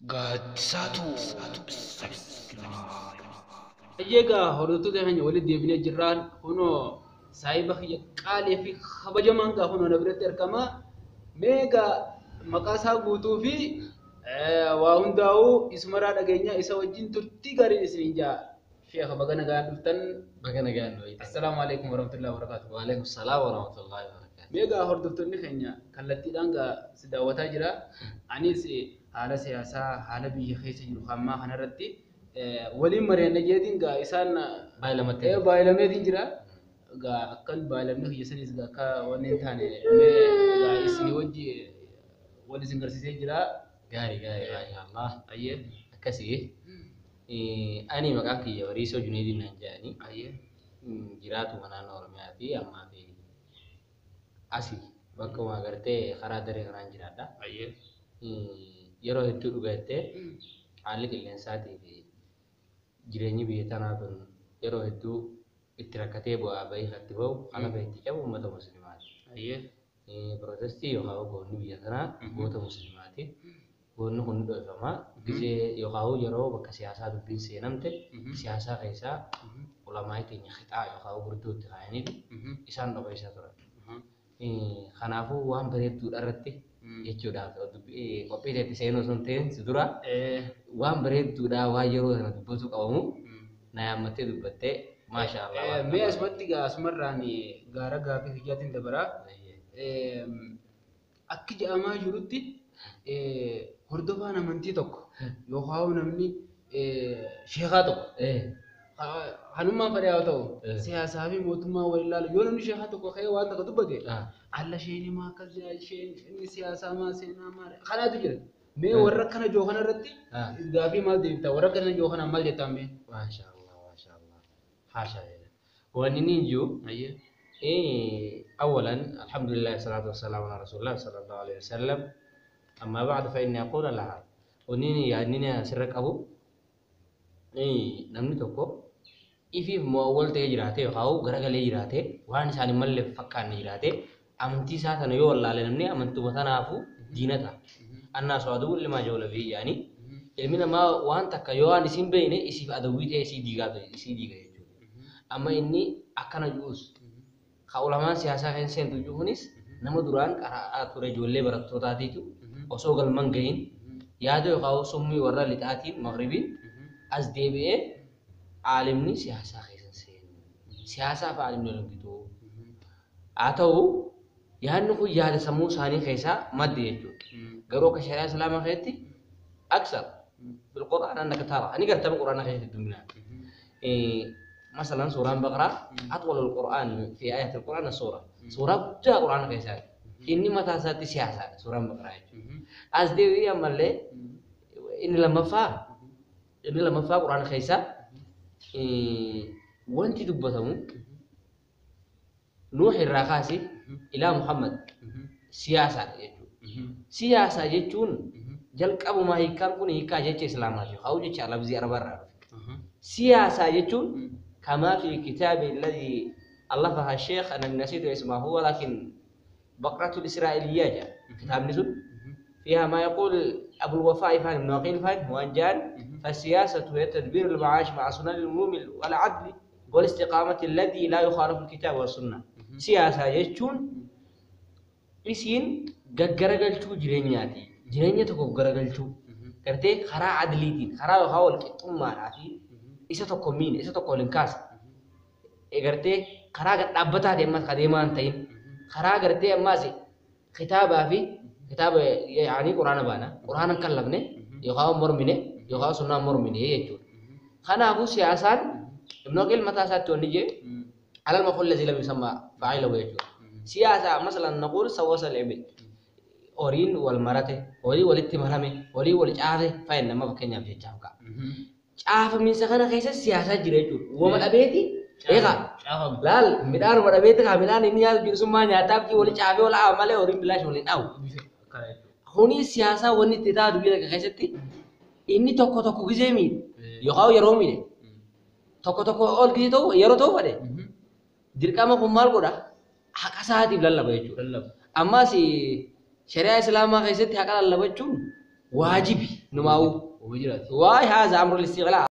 Gaaddisaatu subscribe. Egaa hordoftoota keenya walitti deebinee jirraan kunoo saahiba kiyya qaalii fi kabajamaan gaa kunoo na biratti argama. Mee egaa maqaa isaa guutuu fi waa hundaa'uu isumarraa dhageenya isa wajjin turtii gaariin isiniin jaa. Sheekha baga nagaan dhuftan. Baga nagaan nu eegdan. Assalaamu alaikum warahmatullahi wabarakatuh. Waalaikum salaam warahmatullahi wabarakatuh. Mee egaa hordoftoonni keenya kallattiidhaan gaa si daawwataa jira. Anis haala siyaasaa haala biyya keessa jiru ammaa kanarratti waliin mari'anna jeetiin gaa isaan Baay'ee baay'ilameetiin jira. Gaa akkan baay'ilamni kiyya sanis gaa akka wanni hin taane mee gaa isinii wajji wal isin garsiisee jira. Gaarii gaarii maashaallah. Ayyee. Akkasii ani maqaan kiyya Bariisoo Juneediin naan jedhani Ayyee. jiraatuma naannoo Oromiyaati ammaa fi asii bakkuma agartee karaa daree kanaan jiraadha. Ayyee. Yeroo hedduu dhugattee haalli qilleensaatii fi jireenyi biyya tanaa kun yeroo hedduu itti rakkatee bu'aa bahii itti bahu alaga itti cabu uummata musliimaati. Ayyee. Protestii yookaan goonni biyya tanaa goota musliimaati. Goonni kun ni dhoofama. Gisee yookaan yeroo bakka siyaasaa dubbiin seenamte siyaasaa keessaa ulamaa keenya qixaa yookaan gurguddoo itti kaa'aniiti isaan dhoofaysaa turan. Kanaafuu waan bareedduudha irratti jechuudhaaf qophii itti seenuu osoo hin ta'in si dura waan bareedduudha waan yeroo sana dubbatu qabamu na yaammattee dubbattee maashaallah. Mee asumatti gaa asumarraan gaara gaafii kiyyaatiin dabaraa. Akki jedhamaa jirutti hordofaan amantii tokko yookaan namni sheekaa tokko hanummaan fedhe haa ta'u siyaasaa fi mootummaa wal ilaalu yoo namni sheekaa tokko ka'ee waan tokko dubbate alla isheen himaa akkas jira isheen inni siyaasaa maa seenaa maa kanaatu jira. Mee warra akkana jiru kana irratti gaafii maal deebita warra akkana jiru kanaan maal jettaa mee? Maashaallah maashaallah. Haashaa jedha. Wanni inni jiru أولا الحمد لله والصلاة والسلام على رسول الله صلى الله عليه وسلم أما بعد فإني أقول لها ونيني يعني سرك أبو namni tokko ifiif mo'awwal ta'ee jiraate yookaan garagalee jiraate waan isaan hin malle fakkaanne jiraate amantii isaa sana yoo wallaale namni amantuma tanaafuu diina ta'a. Annaasu aduu limaa jawla fi yaani ilmi namaa waan takka yoo waan isin beekne isiif adawwii ta'e isii diigaa ta'e isii diiga jechuudha. Amma inni akkana jiruus ka ulamaan siyaasaa keessa seentu kunis nama duraan qara'aa ture ijoollee barattootaatiitu osoo galman gahin yaada yookaan summii warra lixaatiin magribiin as deebi'ee aalimni siyaasaa keessa seenu. Siyaasaa fi aalimni wal gitu. Haa ta'u yaadni kun yaada sammuu isaanii keessaa madde jechuudha. Garuu akka shari'aa islaamaa keessatti aksar bilqur'aan annaka tara ani gartama qur'aana keessatti dubbinaan. مثلا سورة البقرة أطول القرآن في آية القرآن السورة سورة جاء القرآن كيسات إني متى ساتي سياسة سورة البقرة أصدي يا ملي إني لما فا إني لما فا قرآن كيسا وأنت دبتهم نوح الرخاسي إلى محمد سياسة سياسة يجون جلك أبو ما هي كان كون هي كاجة إسلامات أو جت على بزي أربعة سياسة يجون كما في الكتاب الذي ألفها الشيخ أنا نسيت اسمه ولكن بقرة الإسرائيلية جاء كتاب نزل فيها ما يقول أبو الوفاء فان بن وقيل فان وأنجان فالسياسة هي تدبير المعاش مع سنن العموم والعدل والاستقامة الذي لا يخالف الكتاب والسنة. سياسة يجون إسين غرغلتو جرينياتي جرينيا تكو غرغلتو كرتي خرا عدليتين خرا يخاول كتوما في isa tokko miine isa tokko waliin kaasa. Gartee karaa dhaabbataa ta'e ammas adeemaa hin ta'in karaa gartee ammas kitaabaa fi kitaaba yaanii quraana baana quraana hin kallafne yookaan mormine yookaan sunnaan mormine jechuudha. Kanaafuu siyaasaan Ibn Aqil mataa isaatti wanni jee alal maf'uul lazii lam yusammaa faa'ilahu jechuudha. Siyaasa masalan naquul sawwasa al-ibil horiin wal marate horii walitti marame horii wal caafe fayyad nama fakkeenyaaf jechaaf ka'a. Caafamiinsa kana keessa siyaasaa jira jechuudha. Uumama dhabeeti. Eegaa laal midhaanuma dhabeeti kaa midhaan inni nyaatu jiru sun maa nyaataaf jiru wali caafee wal haa malee horiin bilaash waliin dhaawu. Kuni siyaasaa wanni itti taatu biyya kana keessatti inni tokko tokko gisee miidhe yookaan yeroo miidhe tokko tokko ol gisee ta'u yeroo ta'u fedhe dirqama kun maal godha haqa isaatiif lallaba jechuudha. Ammas shari'aa islaamaa keessatti haqa lallabachuun Waajibi numaa'u. Uma jiraati. Waay haza amrul istiqlaa.